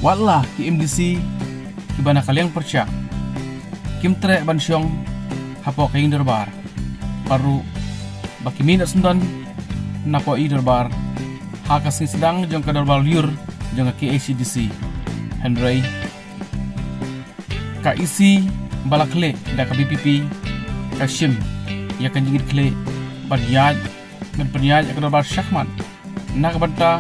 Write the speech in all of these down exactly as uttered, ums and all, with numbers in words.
Wat la ki MDC kiba na ka liang pyrshah kim treh ban shong hapoh ka ïing dorbar, pat ruh ba ki mih na syndon napoh ïing dorbar ha ka sngi sdang jong ka dorbar lyiur jong ka KHADC. Hynrei ka EC ba la khlieh da ka VPP ka shim ïa ka jingkitkhlieh ban ïaid, ban pynïaid ïa ka dorbar shakhmat na ka bynta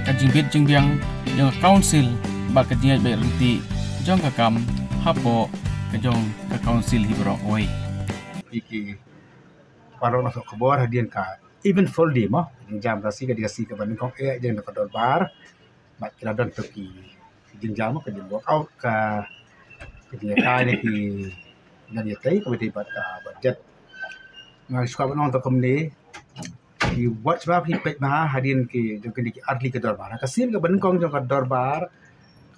ka jingbit jingbiang jong ka council bad ka jingïaid beit ryntih jong ka kam hapoh ka jong ka council hi baroh kawei. Ki, ki paralok nongsoh khubor, hadien ka eventful day mo, jingjam ka sngi, ka dei ka sngi kaba nyngkong eh jong ka dorbar. Bad ki la don to ki jingjam, ka jing workout, ka, ka jingïatai ne ki, don ïatai kaba dei bad ka budget. Nga shu kwah ban ong to kumne, ki watch ba phi peit bha hadien ki, jong kine ki artylli ki dorbar. Ka sien kaba nyngkong jong ka dorbar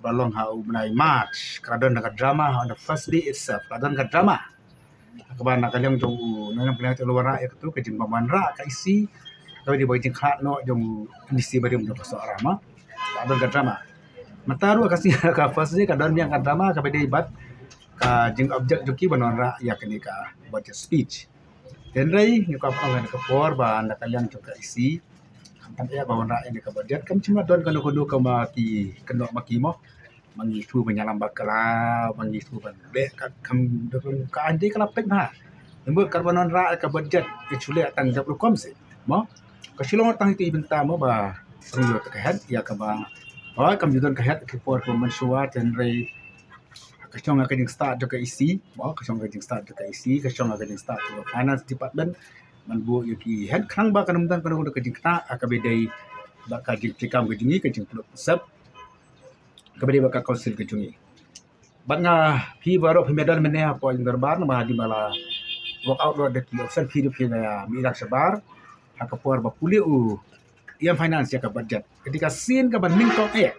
kaba long ha u bnai March, ka la don ka drama on the first day itself. Ka la don ka drama kaba na ka liang jong u nongïalam ka liang jong u wanrah ïa katu, ka jingbym wanrah ka EC, kaba dei ba ka jingkhlad noh jong u MDC barim jong ka Sohra mo. Ka don ka drama. Mynta ruh ka sngi, ka first day ka don biang ka drama kaba dei bad ka jingobject jong ki ban wanrah ïa kane ka budget speech. Hynrei ngi kwah ban ong ha kane ka por ba na ka liang jong ka EC, khamtam eh ba wanrah ïa kane ka budget, kam shym la don kano kano kaba ki kynnoh ma ki mo. Ma ngi shu ban ïalam bakla, ma ngi shu ban leh ka kam, ka ain dei ka la peit bha. Namar kaba wanrah ka budget ka shu leh tang dap rukom seh mo. Ka shu long tang ïa ka bynta mo ba shu ïoh ka het ïa kaba, oh, kam ju don ka het ka por kaba mynshuwa. Hynrei ka shong ha ka jingstad jong ka EC mo, ka shong ha ka jingstad jong ka EC, ka shong ha ka jingstad jong ka finance department ban buh ïa ki het, khnang ba kan ym don kano kano ka jingktah ha kaba dei bad ka jingtrei kam ka jong ngi, ka jingpynlut pynsep kaba dei bad ka council ka jong ngi. Bad nga, phi baroh phi mih don mynne hapoh ïing dorbar, namar hadien ba la workout lut da ki option, phi ruh phi la mih lang shabar ha ka por ba pule u EM Finance ïa ka budget. Ka dei ka sien kaba nyngkong eh.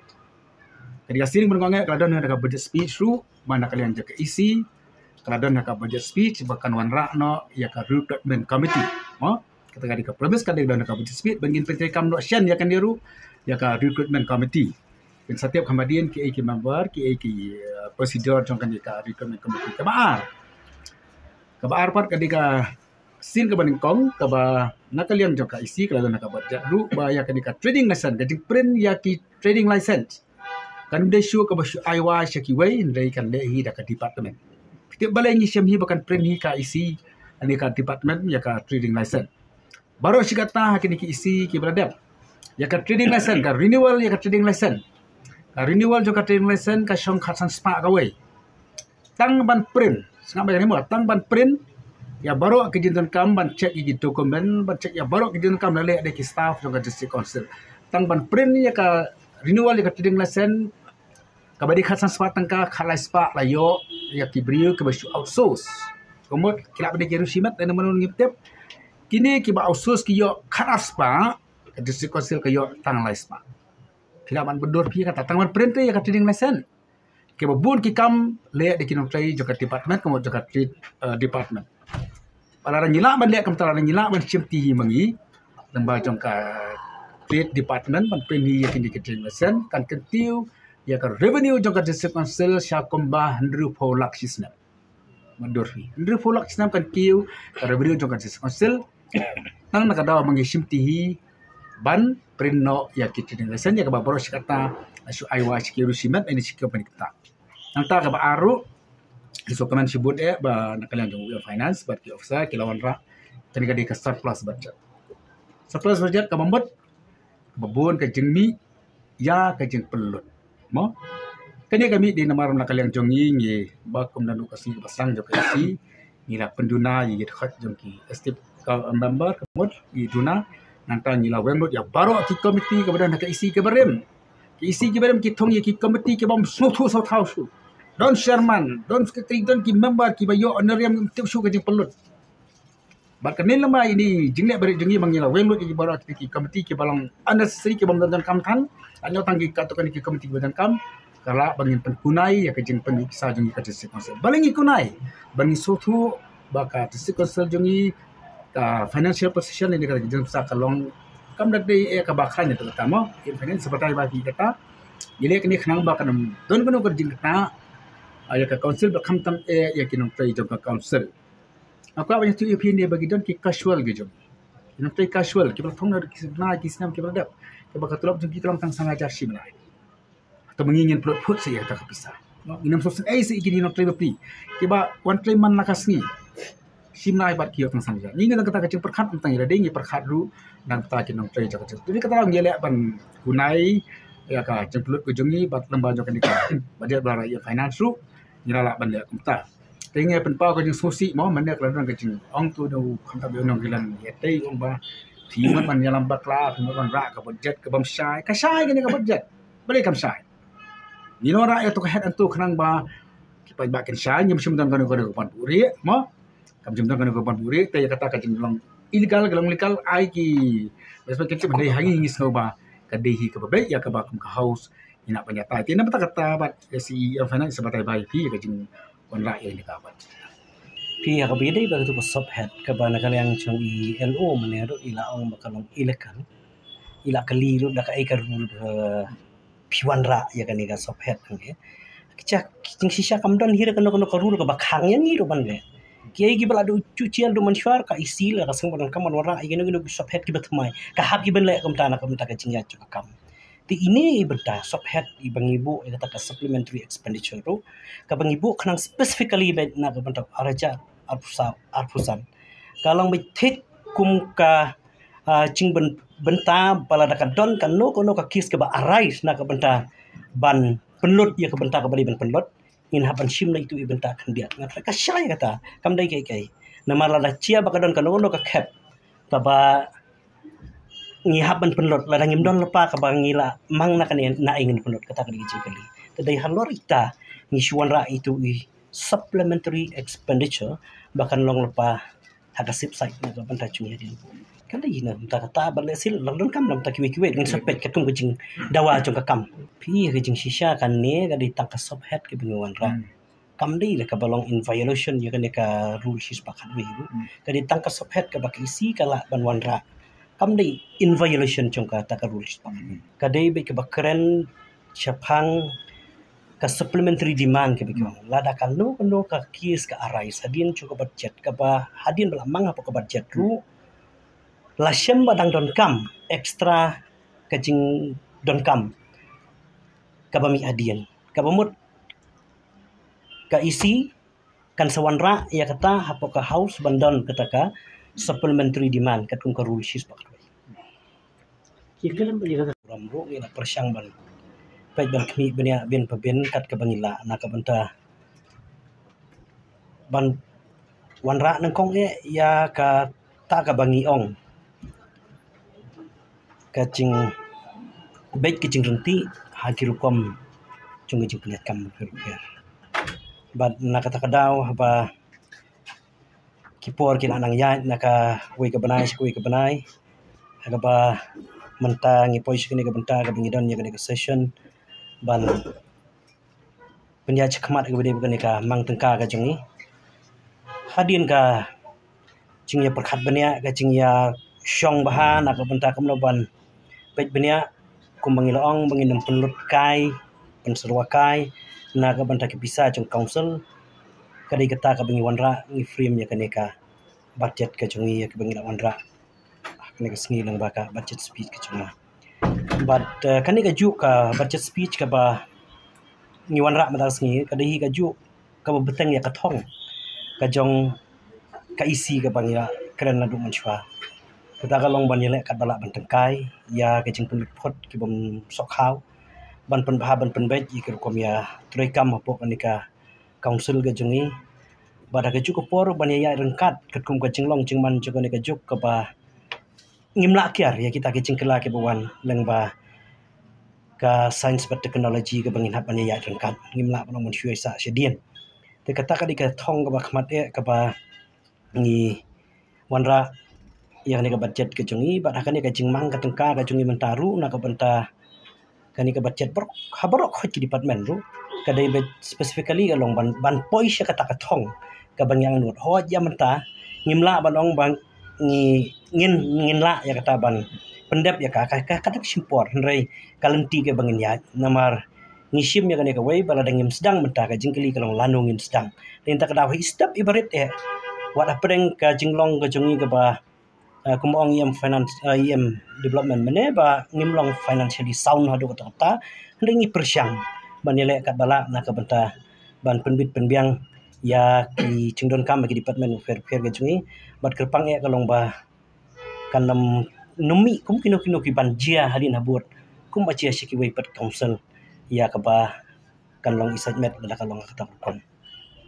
Ka dei ka sien kaba nyngkong eh, ka la don ha ka budget speech ruh ba na ka liang jong ka EC, ka la don ha ka budget speech ba kan wanrah noh ïa ka recruitment committee mo. Kata ka dei ka promise, ka dei ka don ha ka budget speech ba ngin pyntreikam noh shen ïa kane ruh, ïa ka recruitment committee. Phin sa tip kham hadien kiei ki member, kiei ki, eh, procedure jong kane ka recruitment committee. Kaba ar, kaba ar pat ka dei ka sien kaba nyngkong kaba na ka liang jong ka EC ka la don ha ka budget ruh ba ïa kane ka trading license, ka jingprint ïa ki trading license, kan ym dei shuh kaba shu ai wai sha kiwei, hynrei kan leh hi da ka department. Phi tip balei ngi shem hi ba kan print hi ka EC, ne ka department, ïa ka trading license? Baroh shi katta ha kine ki EC kiba la dep, ïa ka trading license, ka renewal ïa ka trading license, ka renewal jong ka trading license ka shong khatsan spah kawei. Tang ban print, sngap bha kane mo, tang ban print ïa baroh ki jingdonkam, ban check ïa ki document, ban check ïa baroh ki jingdonkam la leh da ki staff jong ka District Council. Tang ban print ïa ka renewal ïa ka trading license, kaba dei khatsan spah tyngka, khatlai spah la ïoh ïa ki briew kiba shu outsource. Ka mut ki lah ban dei ki riewshimet, lane mano ngim tip. Kine kiba outsource ki ïoh khatar spah, ka District Council ka ïoh tang lai spah. Phi lah ban byndur phi kata, tang ban print ïa ka trading license. Kiba bun ki kam leh da ki nongtrei jong ka department, ka mut jong ka trade, eh, department. Lada ngi lah ban leh kumta, lada ngi lah ban shimti hi ma ngi, lyngba jong ka trade department, ban print hi ïa kine ki trading license, kan kyntiew ïa ka revenue jong ka District Council sha kumba hynriewphew lak shi snem. Mutdur hi hynriewphew lak shi snem kan kiew ka revenue jong ka District Council. Tang na ka daw ba ngi shimti hi ban print noh ïa ki trading license, ïa kaba baroh shi katta la shu ai wai sha ki riewshimet, ne sha ki company katta. Nangta kaba ar ruh, ngi sngewkmen shibun eh ba na ka liang jong u EM Finance bad ki officer ki la wanrah kane ka dei ka surplus budget. Surplus budget kaba mut kaba bun ka jingmih ïa ka jingpynlut mo. Kane ka mih dei namar na ka liang jong ngi, ngi ba kum naduh ka sngi kaba sdang jong ka EC, ngi la pynduna ïa ki dkhot jong ki executive member, ka mut ngi duna. Nangta ngi la weng lut ïa baroh ki komiti kaba don ha ka EC kiba rim. Ki EC kiba rim ki thung ïa ki komiti kibym sngewthuh sngewthaw shuh. Don chairman, don secretary, don ki member kiba ïoh honorarium, ngim tip shuh ka jingpynlut. Bad kane lem bad ine i jingleh barit jong ngi ba ngi la weng lut ïa ki baroh ki, ki komiti kiba long unnecessary, kibym don kam than. Lait noh tang ki katto katne ki komiti kiba don kam, ka lah ba ngin pynkunai ïa ka jingpynmih pisa jong ngi ka District Council. Balei ngi kunai? Ba ngi sngewthuh ba ka District Council jong ngi, ka financial position ne ka jingpynmih pisa ka long kam da dei eh kaba khlaiñ ïa kata mo. Ki finance batai ba ki kata. Ngi leh kane khnang ba kan ym don kano ka jingkynnoh ïa ka council, ba khamtam eh ïa ki nongtrei jong ka council. Nga kwah ban ïathuh ïa phi ne ba ki don ki casual ki jong, ki nongtrei casual kiba la thong na ki snem, ki snem kiba la dep, kiba ka tulop jong ki ka long tang san hajar shi bnai. Te ma ngi ngin pynlut phut sa ïa kata ka pisa. Ngin ym sngewsynei sa ïa kine ki nongtrei bapli kiba wan trei man la ka sngi. Shi bnai bad ki ïoh tang san hajar. Ngi ngin, kata ka jingpyrkhat tang ïa lade ngi pyrkhat ruh na ka bynta ki nongtrei jong ka jingpynlut. Te kata ngi leh ban kunai ïa ka jingpynlut ka jong ngi bad lem bad jong kane ka budget ba la ïa finance ruh ngi la lah ban leh kumta. Te ngi pynpaw ka jingsngewsih mo, mynne ka la don ka jingong tu da u khamtam ïa u nongïalam ïa tei ong ba phi mut ban ïalam bakla, phi mut ban rah ka budget ka bym shai, ka shai kane ka budget. Balei kam shai? Ngi wanrah ïa to ka head and to khnang ba ki paidbah kin shai, ngim shym don kano kano ka ban buhrieh mo. Kam shym don kano ka ban buhrieh, te ïa kata ka jinglong illegal ka long legal, ai ki best ba kin shim dei ha ngi, ngi sngew ba ka dei hi kaba beit ïa kaba kum ka house ngi nang ban ïatai. Te na bynta kata bad ïa C E M Finance sa batai ba ïa phi ïa ka jingwanrah ïa kane ka bad phi ïa kaba ïadei bad katu ka sub head kaba na ka liang jong i L O mynne ruh i la ong ba ka long illegal. I la kylli ruh da kaei ka rule ba phi wanrah ïa kane ka sub head, okay. Ka jingshisha kam don hi ruh kano kano ka rule kaba khang ïa ngi ruh ban leh. Kiei kiba la duh shuh shuh duh mynshuwa ka E C la ka seng ba donkam ban wanrah ïa kino kino ki sub head kiba thymmai. Ka hap ïa ban leh kumta na ka bynta ka jingïaid jong ka kam. Te ine i bynta sub head iba ngi buh ïa kata ka supplementary expenditure ruh, kaba ngi buh khnang specifically beit na ka bynta ar hajar arphew saw, arphew san, ka long beit thik kum ka, ah, jingbyn-, bynta ba lada ka don kano kano ka case kaba arise na ka bynta ban pynlut ïa ka bynta kaba dei ban pynlut, ngin hap ban shim na itu i bynta khyndiat. Nga tharai ka shai kata, kam dei kaei kaei. Namar lada jia ba ka don kano kano ka khep kaba ngi hap ban pynlut, lada ngim don lypa kaba ngi la mang na kane, na ei ngin pynlut, kata ka dei ka jingkylli. Te dei halor ita ngi shu wanrah itu i supplementary expenditure ba kan long lypa ha ka sip sait na ka bynta jong ngi hadien. Kan dei na bynta kata, ba lehse la donkam na bynta kiwei kiwei, ngin sa peit katkum ka jingdawa jong ka kam. Phi, ka jingshisha kane ka dei tang ka sub head kaba ngi wanrah. Kam dei da kaba long in violation ïa kane ka rule shispah khatwei ruh. Ka dei tang ka sub head kaba ka E C ka lah ban wanrah. Kam dei in violation jong kata ka rule shispah khatwei. Ka dei beit kaba kren shaphang ka supplementary demand kaba ki ong. Lada kano kano ka case ka arise hadien jong ka budget, kaba hadien ba la mang hapoh ka budget ruh, la shem ba dang donkam extra ka jingdonkam kaba mih hadien, kaba mut ka E C kan sa wanrah ïa kata hapoh ka house ban don kata ka supplementary demand katkum ka rule shispah khatwei. Ki kren ba ïa kata ram ruh ngi la pyrshang ban peit ban khmih bniah bin pa bin kat kaba ngi lah na ka bynta ban wanrah nyngkong eh ïa kata kaba ngi ong ka jing, beit ka jingryntih ha ki rukom jong ka jingpynïaid kam bapher bapher. Bad na kata ka daw haba ki por ki la nang ïaid na kawei ka bnai sha kawei ka bnai, ha kaba mynta ngi poi sha kane ka bynta kaba ngi don ïa kane ka session ban pynïaid shakhmat kaba dei bad kane ka mang tyngka ka jong ngi. Hadien ka jingïapyrkhat bniah, ka jingïashong bha na ka bynta kumno ban peit bniah, kumba ngi la ong ba ngin ym pynlut kai, pynsyrwa kai na ka bynta ki pisa jong council. Ka dei kata kaba ngi wanrah, ngi frame ïa kane ka budget ka jong ngi ïa kaba ngi la wanrah ha kane ka sngi lyngba ka budget speech ka jong nga. Bad, eh, kane kajuh ka budget speech kaba ngi wanrah mynta ka sngi ka dei hi kajuh kaba bteng ïa ka thong ka jong ka E C kaba ngi la kren naduh mynshuwa. Kata ka long ban ïaleh katba lah ban tyngkai ïa ka jingpynlut phut ki bym sohkhaw, ban pynbha ban pynbeit ïa ki rukom ïatrei kam hapoh kane ka council ka jong ngi. Bad ha kajuh ka por ban ïaid ryngkat katkum ka jinglong jingman jong kane kajuh kaba ngim lah kiar ïa kita ki jingkylla kiba wan lyngba ka science bad technology kaba ngin hap ban ïaid ryngkat. Ngim lah ban ong mynshuwa sa shadien. Te kata ka dei ka thong kaba khmat eh kaba ngi wanrah ïa kane ka budget ka jong ngi, bad ha kane ka jingmang ka tyngka ka jong ngi mynta ruh na ka bynta kane ka budget baroh, ha baroh khoit ki department ruh. Ka dei beit specifically ka long ban, ban poi sha kata ka thong kaba ngi angnud. Hooid ïa mynta ngim lah ban ong ba ngi, ngin, ngin lah ïa kata ban pyndep ïa ka, ka, ka, ka dang shim por, hynrei ka lynti kaba ngin ïaid. Namar ngi shim ïa kane kawei, ba lada ngim sdang mynta, ka jingkylli ka long lano ngin sdang. Te mynta ka dei i step iba rit eh. Wat hapdeng ka jinglong ka jong ngi kaba, ah, kum ong i em finance, ah, i em development mynne ba ngim long financially sound haduh katta katta. Hynrei ngi pyrshang ban ïaleh katba lah na ka bynta ban pynbit pynbiang ïa ki jingdonkam ki department pher pher ka jong ngi. Bad kyrpang eh ka long ba kan ym, ym mih kum kino kino ki ban jia hadien habud kum ba jia sha kiwei pat council, ïa kaba kan long i sait met lada ka long kata ka rukom.